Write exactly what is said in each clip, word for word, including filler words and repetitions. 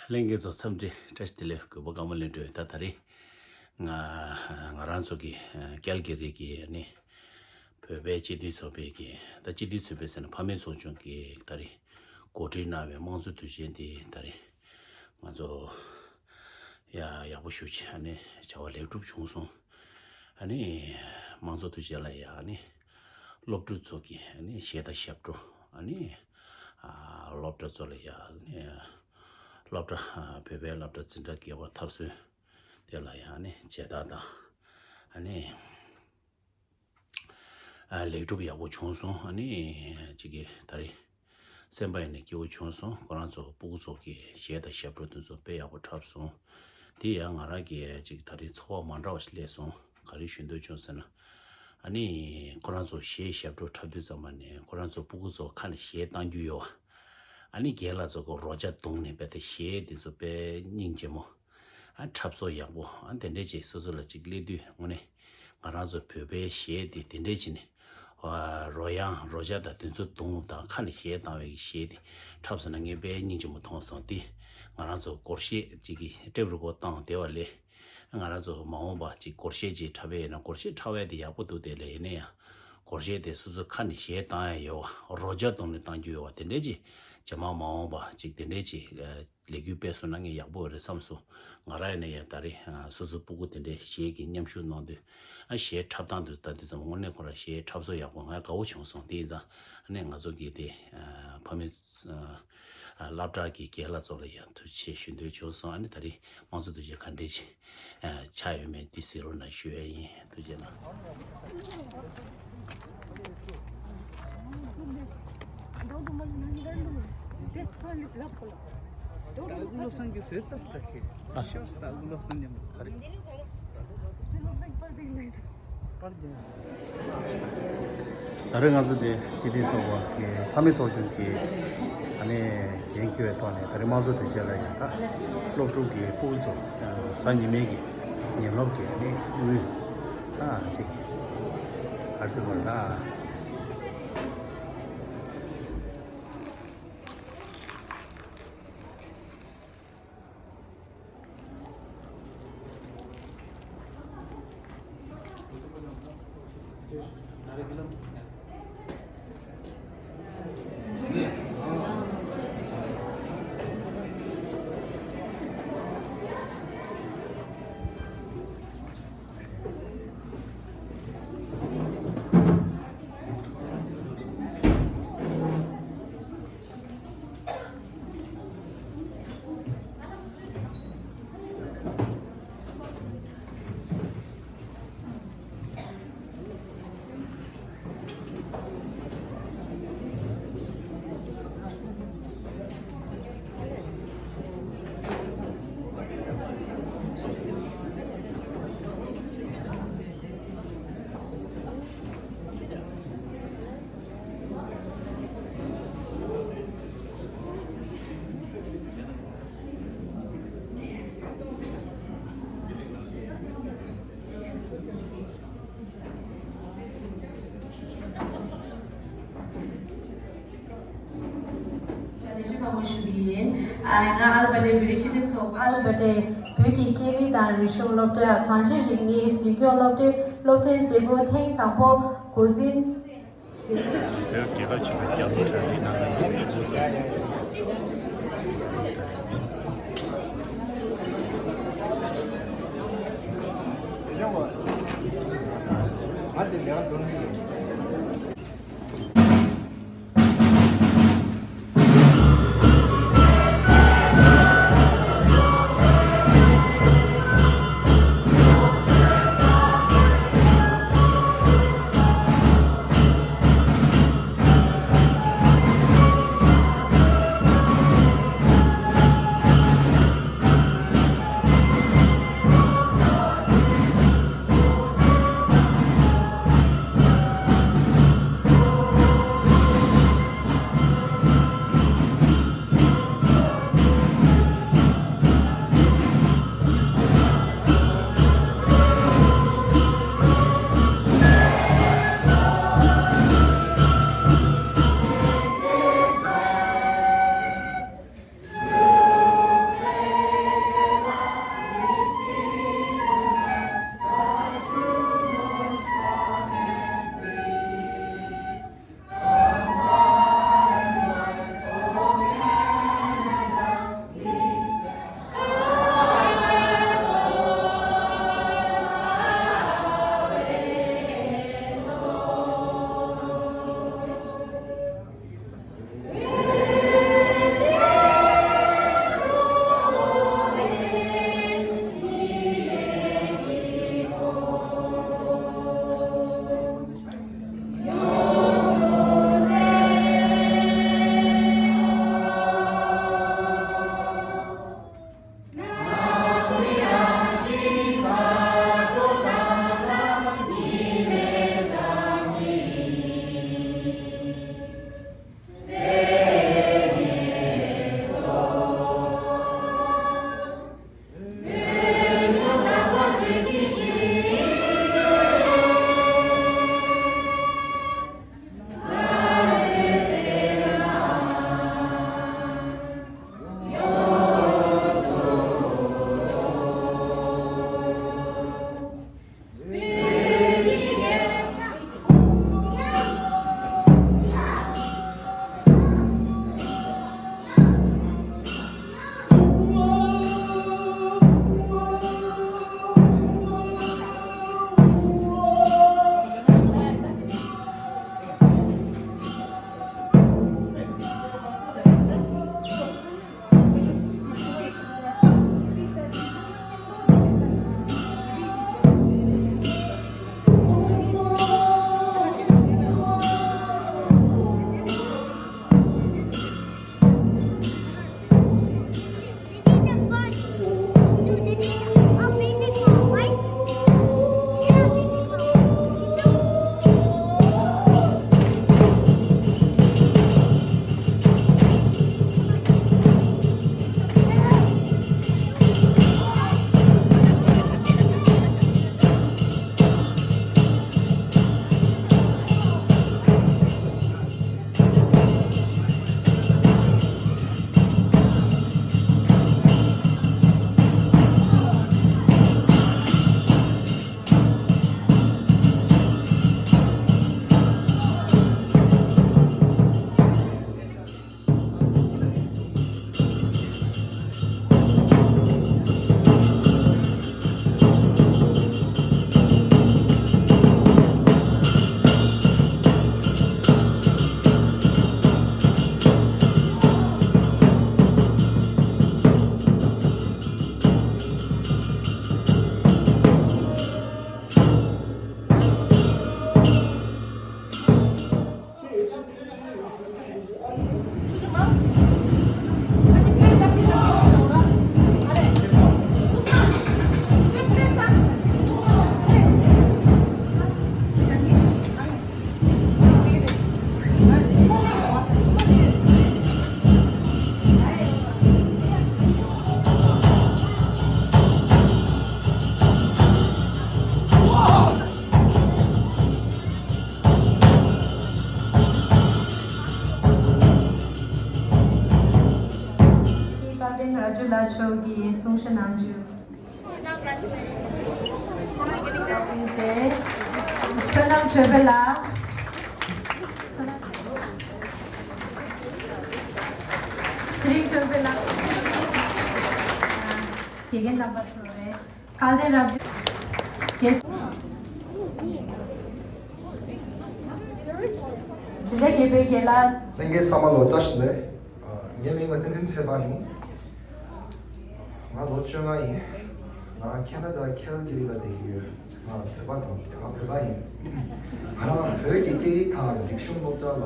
ལྷན་རྒྱས་ཚོ་འཚམས་འདྲི་བཀྲ་ཤིས་བདེ་ལེགས། གུས་པ་ཀརྨ་ལྷུན་གྲུབ། ད་ད་རེས་ང་ང་རང་ཚོ་གི་ཨ་ཀལ་གི་རི་གི་ཨ་ནི་བོད་པའི་སྤྱི་འཐུས་ཚོགས་པའི་གི་ད་སྤྱི་འཐུས་ཚོགས་པའི་ཟེར་ན་ཕ་མེས་ཚོགས་ཆུང་གི་ད་རེས་གོ་སྒྲིག་གནང་བའི་དམངས་གཙོ་དུས་ཆེན་འདི་ད་རེས་ང་ཚོ་ཡ་ཡག་པོ་ཞེ་པོ་ཅིག་ཨ་ནི་བྱ་བ་ལེགས་གྲུབ་བྱུང་སོང་། ཨ་ནི་དམངས་གཙོ་དུས་ཆེན་ལ་ཡ་ཨ་ནི་སློབ་ཕྲུག་ཚོ་གི་ཨ་ནི་གཞས་དང་ཞབས་བྲོ། ཨ་ནི་ཨ་སློབ་གྲྭ་ཚོ་ལ་ཡ་ཨ་ནི་སློབ་གྲྭ་ཨ་བོད་པའི་སློབ་གྲྭ་འཛིན་གྲྭ་བརྒྱད་པ་མཐར་སོན་དེ་ལ་ཡ་ཨ་ནི་མཇལ་དར་དང་ཨ་ནི་ཨ་ལེགས་གྲུབ་ཡག་པོ་བྱུང་སོང་། ཨ་ནི་ཅིག་གི་ད་རེས་སེམས་པ་ཡིན་ནས་སྐྱིད་པོ་བྱུང་སོང་། ཁོ་རང་ཚོ་སྤུ་གུ་ཚོ་གི་གཞས་དང་ཞབས་བྲོ་དེ་ཚོ་དཔེ་ཡག་པོ་འཁྲབ་སོང་། དེ་ཡང་ང་རང་གི་ཅིག་ད་རེས་ཚོར་བ་མ་འདྲ་བ་ཞིག་སླེབས་སོང་། ག་རེ་ཞུ་འདོད་བྱུང་ཟེར་ན། ཨ་ནི་ཁོ་རང་ཚོ་གཞས་ཞབས་བྲོ་འཁྲབ་དུས་ཙམ་པ་ནས་ཁོ་རང་ཚོ་སྤུ་གུ་ཚོ་ཁ་ནས་གཞས་བཏང་རྒྱུ་ཡོད་པ། ཨ་ནི་རྒན་ལགས་ཚོ་གི་རོ་བརྒྱ་བརྡུངས་ནས་རྦད་དེ་གཞས་དེ་ཚོ་དཔེ་སྙིང་རྗེ་མོ། ཨ་འཁྲབ་སོ་ཡག་པོ། ཨ་དེ་འདྲས་ཅིག་སོ་སོ་ལ་ཅིག་སླེབས་དུས་དངོས་གནས་ང་རང་ཚོ་བོད་པའི་གཞས་དེ་དེ་འདྲས་ཅིག་ནས་ཨ་རོལ་དབྱངས་རོ་བརྒྱ་དང་དེ་ཚོ་བརྡུངས་དང་ཁ་ནས་གཞས་བཏང་བའི་གཞས་དེ་འཁྲབ་སོང་ན་ངས་དཔེ་སྙིང་རྗེ་མོ་མཐོང་སོང་། དེ་ང་རང་ཚོ་སྒོར་གཞས་ཅིག་གི་ཊེབ་རི་ཀོཌ་བཏང་བསྡད་པ་ལས། ང་རང་ཚོ་མ་འོངས་པ་ཅིག་སྒོར་གཞས་ཅིག་འཁྲབ་པ་ཡིན་ན། སྒོར་གཞས་འཁྲབ་པ་དེ་ཡག་པོ་འདུག་དེ་ལས་ཡིན་ན་ཡང་སྒོར་གཞས་དེ་སོ་སོ་ཁ་ནས་གཞས་བཏང་ཡ་ཡོད་པ། རོ་བརྒྱ་བརྡུངས་ནས་བཏང་རྒྱུ་ཡོད་པ། དེ་འདྲས་ཅིག་རྗེས་མ་མ་འོངས་པ་ཅིག་དེ་འདྲས་ཅིག་ཨ་ལས་འགུལ་སྤེལ་སོང་ན་ངས་ཡག་པོ་རེད་བསམ་སོང་། ང་རང་ཡིན་ན་ཡང་ད་རེས་ཨ་སོ་སོའི་སྤུ་གུ་དེ་འདྲས་གཞས་ཀྱི་མཉམ་ཞུགས་གནང་དུས། ཨ་གཞས་འཁྲབ་སྟངས་དེ་ལྟ་དུས་ཙམ་དངོས་གནས་ཁོ་རང་གཞས་འཁྲབ་སོ་ཡག་པོ། ང་དགའ་བོ་བྱུང་སོང་། དེ་ཡིན་ཙང་ཨ་ནི་ང་ཚོ་གི་དེ་ཨ་ཕ་མེས་ཨ་སློབ་གྲྭ་གི་རྒན་ལགས་ཚོ་ལ་ཡང་ཐུགས་རྗེ་ཆེ་ཞུ་འདོད་བྱུང་སོང་། ཨ་ནི་ད་རེས་དམངས་གཙོ་དུས་ཆེན་ག་འདྲས་ཅིག་ཨ་ཆགས་ཡོད་མེད་འདི་གཟིགས་རོགས་གནང་ཞུ་ཡ་ཡིན། ཐུགས་རྗེ་གནང་། ད་རེས་ང་ཚོ་དེ་སྤྱི་འཐུས་ཚོགས་པ་གི་ཕ་མེས་ཚོགས་ཆུང་གི་ཨ་ནི་འགན་འཁྱེར་བའི་ཐོག་ནས། ད་རེས་དམངས་གཙོ་དུས་ཆེན་ལ་ཡང་ད་སློབ་ཕྲུག་གི་སྤུ་གུ་ཚོ་གཟའ་ཉི་མའི་གི་ཉིན་སློབ་ཀྱི་ཨ་ནི་དངུལ་ཨ་ཅིག་ཨར་སི་བར་ད། ལེགས་སོ་བཀྲ་ཤིས་བདེ་ལེགས་ཞུ་གི་ཡིན། ཨ་ང་ཨལ་བྷར་ཊའི་བོད་རིགས་སྤྱི་མཐུན་ཚོགས་པ། ཨལ་བྷར་ཊའི་བོད་ཀྱི་སྐད་རིགས་དང་རིག་གཞུང་སློབ་གྲྭ། གངས་ཅན་རིག་གནས་ཟུར་སྐྱོང་སློབ་གྲྭའི་སློབ་ཐོན་ཟུར་པ་ཐེངས་དང་པོ་འགོ་འཛིན། བོད་རྒྱལ་ཁབ་ཆེན་པོའི་རྒྱལ་དབང་དྲན་པའི་ནང་ལ་ཡོད་པའི་སྐུ་ཚབ། རབ་འབྱོར་ལགས་མཆོག་གིས་གསུང་བཤད་གནང་རྒྱུ། བསོད་ནམས་ཆོས་འཕེལ་ལགས། ཚེ་རིང་ཆོས་འཕེལ་ལགས། དགེ་རྒན་རྣམ་པ་ཚོ་རེད། དཀའ་ལས་རབ་རྒྱས། འཛིན་གྲྭ་བརྒྱད་པའི་རྒན་ལགས། ལྷན་རྒྱས་ཚང་མ་ལ་བཀྲ་ཤིས་བདེ་ལེགས། ངའི་མིང་ལ་བསྟན་འཛིན་ཚེ་དཔག་ཡིན། ང་ལོ་བཅོ་ལྔ་ཡིན། ང་རང་ཁེ་ན་ཌ་ཁལ་གྷ་རི་ལ་བསྡད་ཀྱི་ཡོད། ང་བོད་པ་དང་ང་བོད་པ་ཡིན། ང་རང་བོད་ཀྱི་སྐད་ཡིག་དང་རིག་གཞུང་སློབ་གྲྭ་ལ་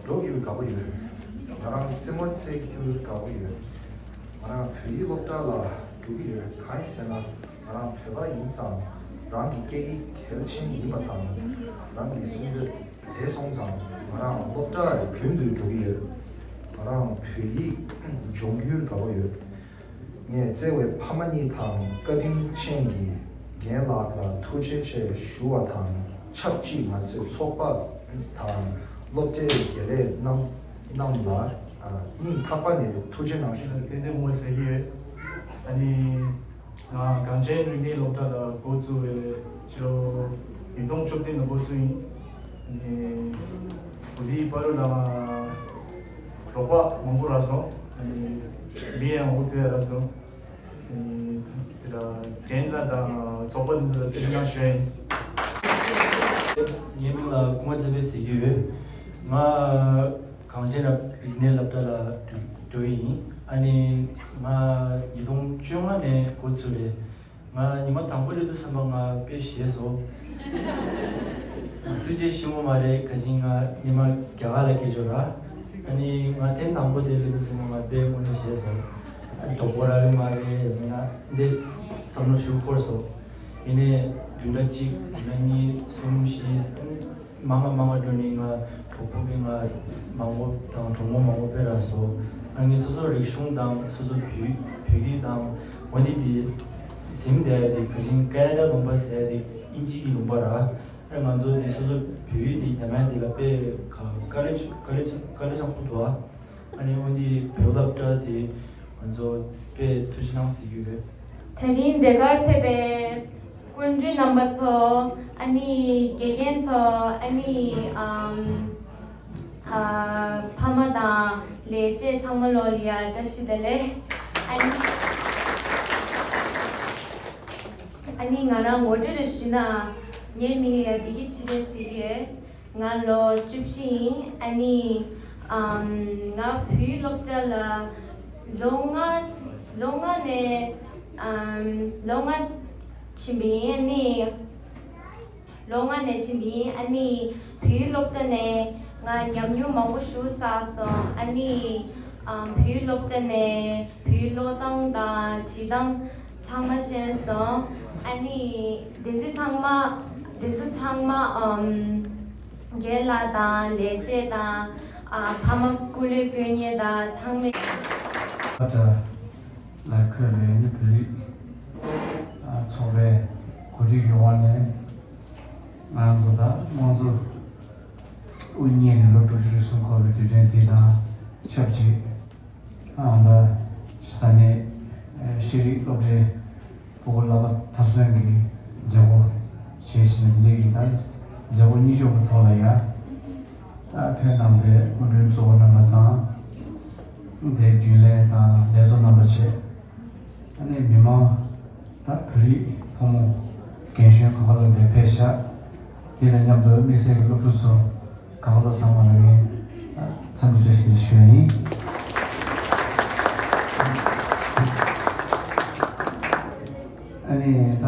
འགྲོ་རྒྱུ་དགའ་པོ་ཡོད། ང་རང་རྩེད་མོ་རྩེ་རྒྱུ་དགའ་པོ་ཡོད། ང་རང་བོད་ཡིག་སློབ་གྲྭ་ལ་འགྲོ་གི་ཡོད། གང་ཡིན་ཟེར་ན། ང་རང་བོད་པ་ཡིན་ཙང་རང་གི་སྐད་ཡིག་གལ་ཆེན་ཡིན་པ་དང་། རང་གི་གསུང་འདོད་དེ་སོང་ཙང་ང་རང་སློབ་གྲྭར་རྒྱུན་དུ་འགྲོ་གི་ཡོད། ང་རང་བོད་ཡིག་སྦྱོང་རྒྱུར་དགའ་པོ་ཡོད། ངས་བརྩེ་བའི་ཕ་མ་གཉིས་དང་བཀའ་དྲིན་ཅན་གྱི་རྒན་ལགས་ལ་ཐུགས་རྗེ་ཆེ་ཞུ་བ་དང་ཆབས་ཅིག་ང་ཚོའི་ཚོགས་པ་དང་སློབ་གྲྭའི་དགེ་ལས་རྣམ་རྣམས་ལ་སྙིང་ཐག་པ་ནས་ཐུགས་རྗེ་གནང་ཞུ། བསྟན་འཛིན་དབང་མོ་ཟེར་གྱི་ཡོད། ཨ་ནི། ང་གངས་ཅན་རིག་གནས་སློབ་གྲྭ་ལ་འགོ་བཙུགས་པའི་ཕྱི་ལོ་ཉིས་སྟོང་བཅུ་བདུན་ལ་འགོ་བཙུགས་ཡིན། ཨ་ནི་འོ་དེའི་བར་དུ་ལ་རོགས་པ་མང་པོ་རག་སོང་། ཨ་ནི་མི་ཡང་འོ་དེ་རག་སོང་། ཨ་ནི་དེ་ལ་རྒན་ལགས་དང་ཚོགས་པ་དེ་ཚོ་ལ་ཐུགས་རྗེ་གནང་ཞུ་ཡ་ཡིན། ངའི་མིང་ལ་ཀུ་མ་ཚེ་འཕེལ་ཟེར་གྱི་ཡོད། ང་གངས་ཅན་རབ་རིག་གནས་སློབ་གྲྭ་ལ་འགྲོ་འགྲོ་ཡི་ཡིན། ཨ་ནི་ང་ཉིས་སྟོང་བཅོ་ལྔ་ནས་འགོ་བཙུགས་རེད། ང་ཉི་མ་དང་པོ་རེད་འདུག་བསམ་པ་ང་དཔེ་ཞེད་སོང་། སུས་ཅིག་ཤེས་མོ་མ་རེད། ག་ཅིག་ང་ཉི་མ་རྒྱ་གར་ལ་སྐྱེས་ཆོག་ར། ཨ་ནི་ང་ཐེངས་དང་པོ་དེ་རེད་འདུག་བསམ་པ་ང་དཔེ་དངོས་གནས་ཞེད་སོང་། ཨ་ནི་གྲོགས་པོ་རག་གི་མ་རེད་ཡིན་ན་འདི་བསམ་བློ་ཞིག་འཁོར་སོང་། ཡིན་ནའི་བདུན་ཕྲག་གཅིག་བདུན་ཕྲག་གཉིས་གསུམ་བཞི། མང་ང་མང་ང་འགྲོ་ནི་ང་གྲོགས་པོ་གི་ང་མང་པོ་དང་གྲོགས་མོ་མང་པོ་དཔེ་རག་སོང་། ཨ་ནི་སོ་སོ་རིག་གཞུང་དང་སོ་སོ་བོད་བོད་སྐད་དང་འོ་འདི་འདི་ཟིན་བསྡད་ཡ་དེ་ག་ཅིག་ཀ་ན་ཌ་ལུང་པ་ཟེར་ཡ་དེ་ཨིན་ཇི་གི་ལུང་པ་ར། ཨ་ནི་ང་ཚོ་འདི་སོ་སོ་བོད་ཡིག་འདི་རྒྱ་མ་འདི་ལ་དཔེ་ག་དཀའ་ལས་དཀའ་ལས་དཀའ་ལས་ཆེན་པོ་འདུག་ཨ། ཨ་ནི་འོ་འདི་བོད་སློབ་གྲྭ་དེ་ང་ཚོ་དཔེ་ཐུགས་རྗེ་གནང་ཟེར་རྒྱུ་རེད། དེ་རིང་འདི་གར་ཕེབས་པའི་སྐུ་མགྲོན་རྣམ་པ་ཚོ། ཨ་ནི་དགེ་རྒན་ཚོ། ཨ་ནི་ཨམ་ཨ་ཕ་མ་དང་ལས་བྱེད་ཚང་མ་ལོ་ལ་ཡ་བཀྲ་ཤིས་བདེ་ལེགས། ཨ་ནི་ཨ་ནི་ང་རང་ངོ་སྤྲོད་རེ་ཞུས་ན། ངའི་མིང་ལ་བདེ་སྐྱིད་ཆོས་སྒྲོན་ཟེར་གྱི་ཡོད། ང་ལོ་བཅུ་བཞི་ཡིན། ཨ་ནི་ཨམ་ང་བོད་ཡིག་སློབ་གྲྭ་ལ་ལོ་ལྔ་ལོ་ལྔ་ནས་ཨམ་ལོ་ལྔ་ཕྱིན་པ་ཡིན། ཨ་ནི་ལོ་ལྔ་ནས་ཕྱིན་པ་ཡིན། ཨ་ནི་བོད་ཡིག་སློབ་གྲྭ་ནས་ང་ཉམས་མྱོང་མང་པོ་ཞིག་བསགས་སོང་། ཨ་ནི་ཨམ་བོད་ཡིག་སློབ་གྲྭ་ནས་བོད་ཡིག་ཀློག་སྟངས་དང་བྲིས་སྟངས་ཚང་མ་ཤེས་སོང་། ཨ་ནི་དེ་ཚོ་ཚང་མ་དེ་ཚོ་ཚང་མ་ཨམ་རྒན་ལགས་དང་ལས་བྱེད་དང་ཨ་ཕ་མ་སྐུ་ལས་སྐྱོན་མཁན་དང་ཚང་མས། ཨ་ཅག་ལ་ཁོས་ལས་ནི་བོད་རིགས་ཨ་ཚོགས་པའི་གོ་སྒྲིག་ཡོང་བ་ནས་ང་རང་ཚོ་ད་དམངས་གཙོ་དབུ་བརྙེས་ནས་ལོ་དྲུག་ཅུ་རེ་གསུམ་འཁོར་བའི་དུས་དྲན་འདི་དང་ཆབས་ཅིག་ཨ་ད་ས་གནས་ཤེས་རིག་སློབ་གྲྭའི་ཕྲུ་གུ་བསླབ་པ་མཐར་སོན་གྱི་མཛད་སྒོ་བྱས་ཤིང་འདི་གི་ད་མཛད་སྒོ་གཉིས་ཆོག་གི་ཐོག་ལ་ཡང་ཕེབས་གནང་པའི་སྐུ་མགྲོན་གཙོ་བོ་རྣམ་པ་དང་། དེའི་རྒྱུན་ལས་དང་ལས་བཟོ་རྣམ་པ་བཅས། ཨ་ནི་མི་མང་ད་བོད་རིགས་ཕོ་མོ་རྒན་གཞོན་གང་ག་ལ་འདིར་ཕེབས་ཤག་དེ་དང་མཉམ་དུ་དམིགས་བསལ་གྱི་སློབ་ཕྲུག་ཚོ་གང་ག་ལ་ཚང་མ་ལ་ངས་འཚམས་འདྲི་བཀྲ་ཤིས་བདེ་ལེགས་ཞུ་ཡ་ཡིན། ཨ་ནི་ད་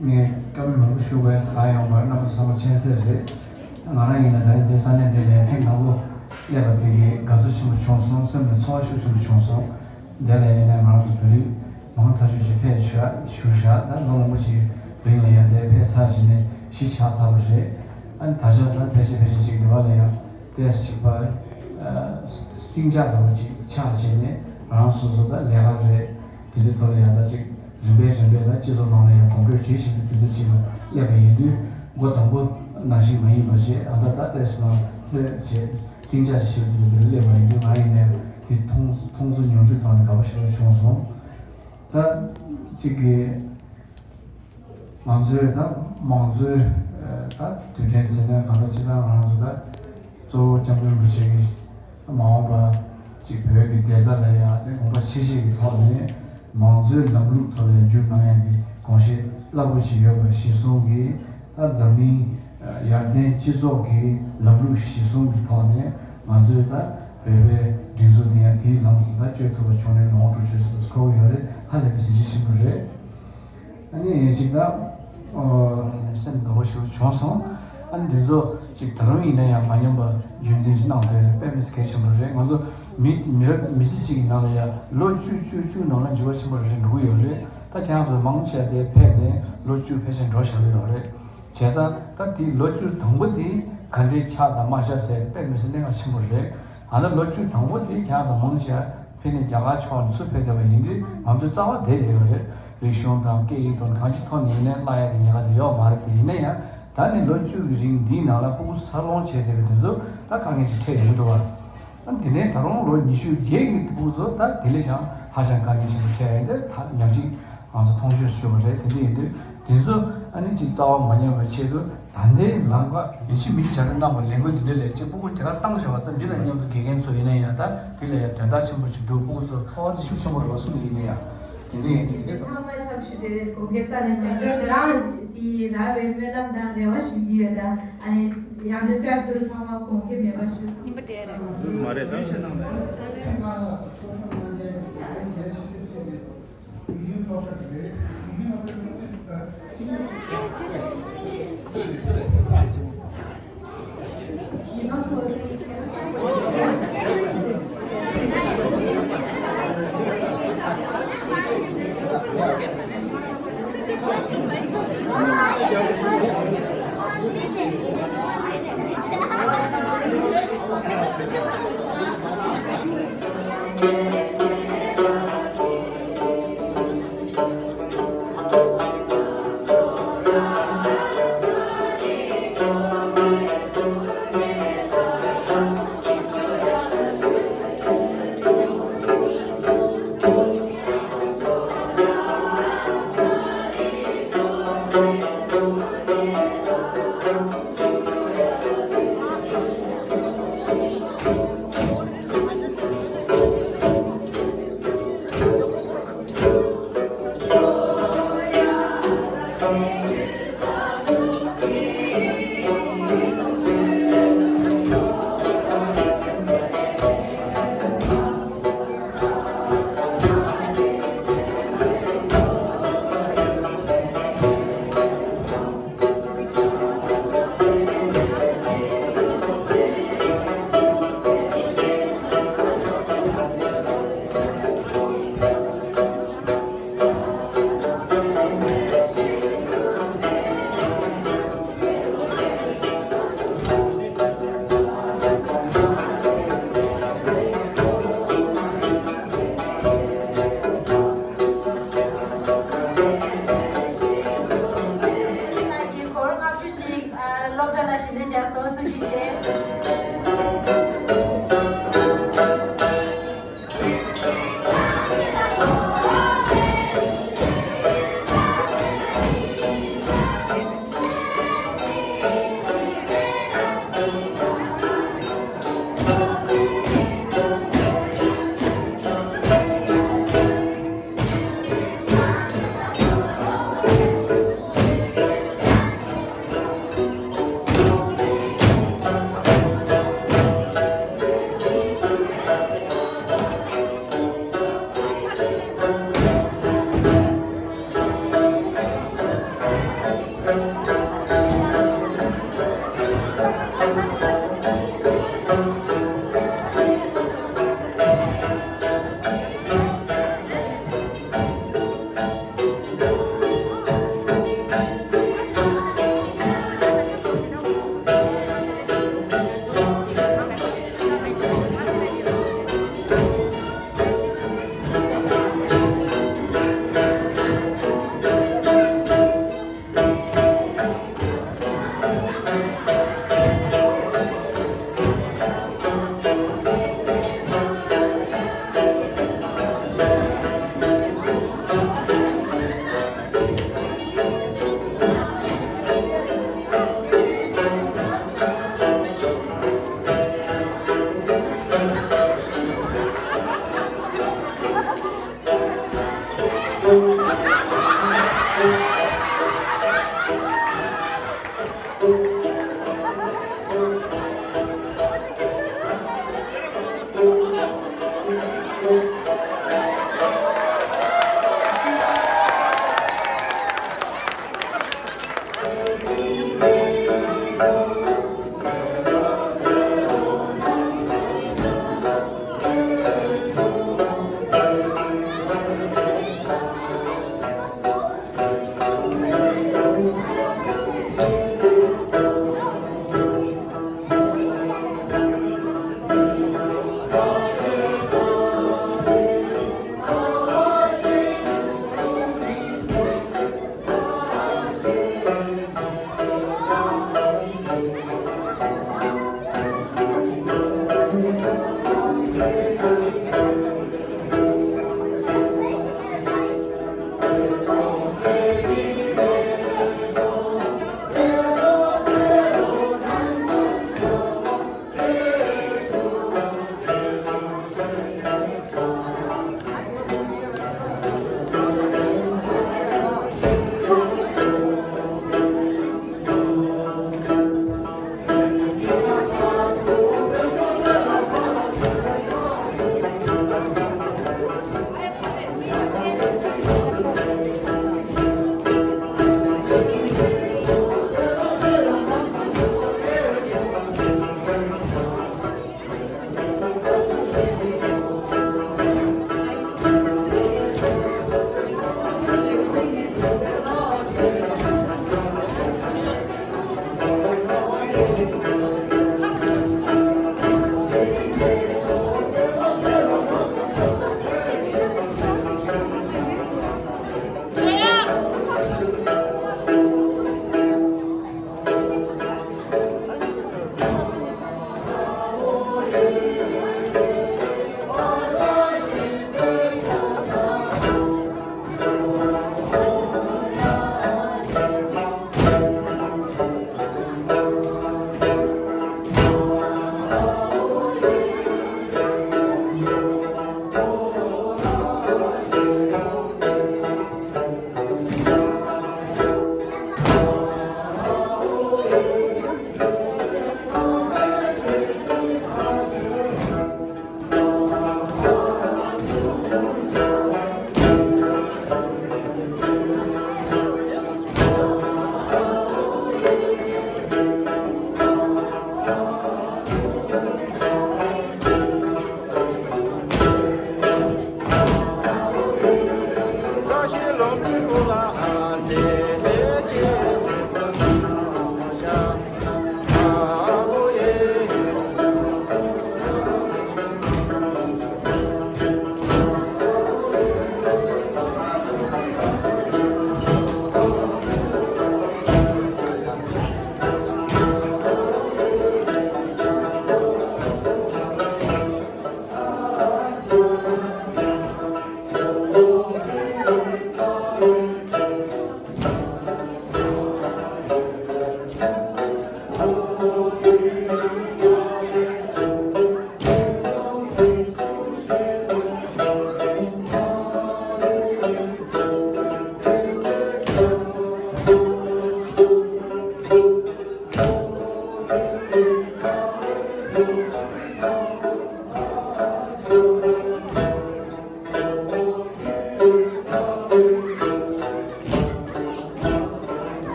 ངས་བཀའ་མོལ་མང་པོ་ཞུ་དགོས་ས་གང་ཡོང་བར་རྣམ་པ་ཚོ་ཚང་མ་མཁྱེན་གསལ་རེད། ང་རང་ཡིན་ན་ད་རིང་འདི་ས་གནས་འདི་ནས་ཐེངས་དང་པོ་སླེབས་པ་དེ་གི་དགའ་ཚོར་ཆེན་པོ་བྱུང་སོང་། སེམས་ལ་ཚོར་བ་ཤུགས་ཆེན་པོ་བྱུང་སོང་། དེ་ལ་ཡིན་ན་ང་རང་ཚོ་བོད་རིགས་མང་ཐག་ཆོད་ཅིག་ཕེབས་བཞུགས་བཞུགས་བཞག་ད་ལོ་མང་པོ་ཞིག་རིང་ལ་ཡང་འདིར་ཕེབས་ཚར་བྱས་ནས་གཞིས་ཆགས་ཚར་བ་རེད། ཨ་ནི་ད་ཆ་ད་ཕལ་ཆེར་ཕལ་ཆེར་ཅིག་འདི་བ་ལ་ཡང་ཏོག་ཙམ་ཅིག་པ་ལྟེང་ཆ་འདྲ་བོ་ཅིག་ཆགས་བྱས་ནས་རང་སོ་སོ་ད་ལས་ཀ་རེད། དེ་འདྲའི་ཐོག་ལ་ཡང་ད་ཅིག་རིམ་པས་རིམ་པས་ད་སྤྱི་ཚོགས་ནང་ལ་ཡང་གོམ་བགྲོད་བྱེད་བཞིན་པའི་དུས་ཚོད་ཅིག་ལ་སླེབས་པ་ཡིན་དུས་མགོ་དང་པོ་ནང་བཞིན་མ་ཡིན་པ་བྱས། ཨ་ད་ད་ཏོག་ཙམ་ལྷོད་བྱས་ལྟེང་ཆ་ཞིག་ཞིག་དུས་འདིར་སླེབས་པ་ཡིན་དུས་ང་ཡིན་ནའི་ དེ་མཐོང་མཐོང་ཚུལ་མྱོང་ཚུལ་ཐོག་ནས་དགའ་པོ་ཞེ་པོ་བྱུང་སོང་། ད་གཅིག་གི་ང་ཚོའི་ད་དམངས་གཙོའི་ད་དུས་དྲན་ཟེར་ན་གང་ལྟར་སྤྱིར་བཏང་ང་ཚོ་ད་གཙོ་བོ་སྐྱབས་མགོན་རིན་པོ་ཆེ་གིས་མ་འོངས་པ་གཅིག་བོད་ཀྱི་བདེ་རྩ་ལ་ཡང་དེ་དགོངས་པ་ཆེ་བཞེས་ཀྱི་ཐོག་ནས་མང་གཙོའི་ལམ་ལུགས་ཐོག་ལ་འགྱུར་གནང་ཡག་གི་དགོངས་བཞེས་རླབས་པོ་ཆེ་ཡོད་པ་གཞིར་བཟུང་གིས། ད་འཛམ་གླིང་ཡར་ལྡན་སྤྱི་ཚོགས་ཀྱི་ལམ་ལུགས་གཞིར་བཟུང་གི་ཐོག་ནས་ང་ཚོས་ད་བོད་པའི་སྒྲིག་འཛུགས་འདི་ཡང་དེའི་ལམ་དུ་ད་བསྐྱོད་ཐུབ་པ་བྱུང་ནས་ལོ་ངོ་དྲུག་ཅུ་ཙམ་འཁོར་གྱི་ཡོད་རེད། ཧ་ལས་པའི་གཟི་བརྗིད་ཆེན་པོ་རེད། ཨ་ནི་གཅིག་ད་སེམས་དགའ་བོ་ཞིག་བྱུང་སོང་། ཨ་ནི་འདི་ཚོ་གཅིག་ད་རུང་ཡིན་ན་ཡང་མ་ཉམས་པ་རྒྱུན་འཛིན་ཞིག་གནང་ཐུབ་ཡ་དཔེ་མི་སྲིད་གལ་ཆེན་པོ་རེད། ང་ཚོ་མི་མི་རབས་མི་ཚེ་གཅིག་གི་ནང་ལ་ཡང་ལོ་བཅུ་བཅུ་བཅུ་ནང་ལ་འགྱུར་བ་ཆེན་པོ་རེ་རེ་འགྲོ་གི་ཡོད་རེད། ད་ཁྱེད་རང་ཚོ་མང་ཆེ་བ་དེ་ཕེབས་ནས་ལོ་བཅུ་ཕལ་ཆེར་འགྲོ་བཞག་གི་ཡོད་རེད། བྱས་ཙང་ད་དེ་ལོ་བཅུ་དང་པོ་དེ་ག་འདྲའི་ཆགས་དང་མ་ཆགས་ཟེར་དཔེ་མི་སྲིད་གནད་འགག་ཆེན་པོ་རེད། ཨ་ན་ལོ་བཅུ་དང་པོ་དེ་ཁྱེད་རང་ཚོ་མང་ཆེ་བ་ཕེབས་ནས་རྒྱ་གར་ཕྱོགས་ནས་ཚུར་ཕེབས་བསྡད་པ་ཡིན་དུས་ང་ཚོའི་རྩ་བ་བསྡད་བསྡད་ཡོད་རེད། རིག་གཞུང་དང་སྐད་ཡིག་དང་གང་ཅིའི་ཐོག་ནས་ཡིན་ནའི་བརླག་ཡག་གི་ཉེན་ཁ་དེ་ཡོད་མ་རེད། དེ་ཡིན་ན་ཡང་ད་ནི་ལོ་བཅུ་གི་རིང་འདིའི་ནང་ལ་ཕྲུ་གུ་འཚར་ལོངས་བྱས་བསྡད་པའི་དེ་ཚོ་ད་དཀའ་ངལ་ཞིག་འཕྲད་ཡོང་གི་འདུག་བ། ཨ་དེ་ནས་ད་རུང་ལོ་ཉི་ཤུ་རྗེས་ཀྱི་ཕྲུ་གུ་ཚོ་ད་དེ་ལས་ཀྱང་ཧ་ཅང་དཀའ་ངལ་ཆེན་པོ་འཕྲད་ཡོད་དེ་ད་ཉག་གཅིག་ང་ཚོ་མཐོང་ཆོས་ཞུ་བ་རེད། དེ་འདྲ་ཡིན་དུས་དེ་ཚོ་ཨ་ནི་གཅིག་རྩ་བ་མ་ཉམས་པའི་ཆེད་དུ་ད་ལྟའི་ལམ་ཁ་ཡིན་གཅིག་མིན་གཅིག་བྱ་སྤྱོད་གནང་བ་ལས་འགུལ་འདི་འདྲ་ལས་གཅིག་ཕྲུ་གུ་དེ་ག་བཏང་བྱ་བ་ཙམ་འདི་དང་མཉམ་དུ་དགེ་རྒན་ཚོ་ཡིན་ན་ཡང་ད་དེ་ལ་ཡང་དོན་དག་ཆེན་པོ་ཞིག་འདུག་ཕྲུ་གུ་ཚོ་ཚོར་བ་དེ་ཤུགས་ཆེན་པོ་རེད་བ། སུ་ཡིན་ན་ཡང་དེ་འདྲ་ཡིན་དུས་དེ་ཚང་མའི་ཚབ་ཞུས་ཏེ་དགོངས་འགལ་རྩ་ནས་བཅར་འདྲ་དེ་རང་དེ་རག་པའི་སྨོན་ལམ་དང་རེ་བ་ཞུ་གི་ཡོད། ད་ཨ་ནི་ཡང་བསྐྱར་བཅར་དུས་ཚང་མ་དགོངས་འགལ་མེད་པ་ཞུ། ཚང་མ་རེད་ད།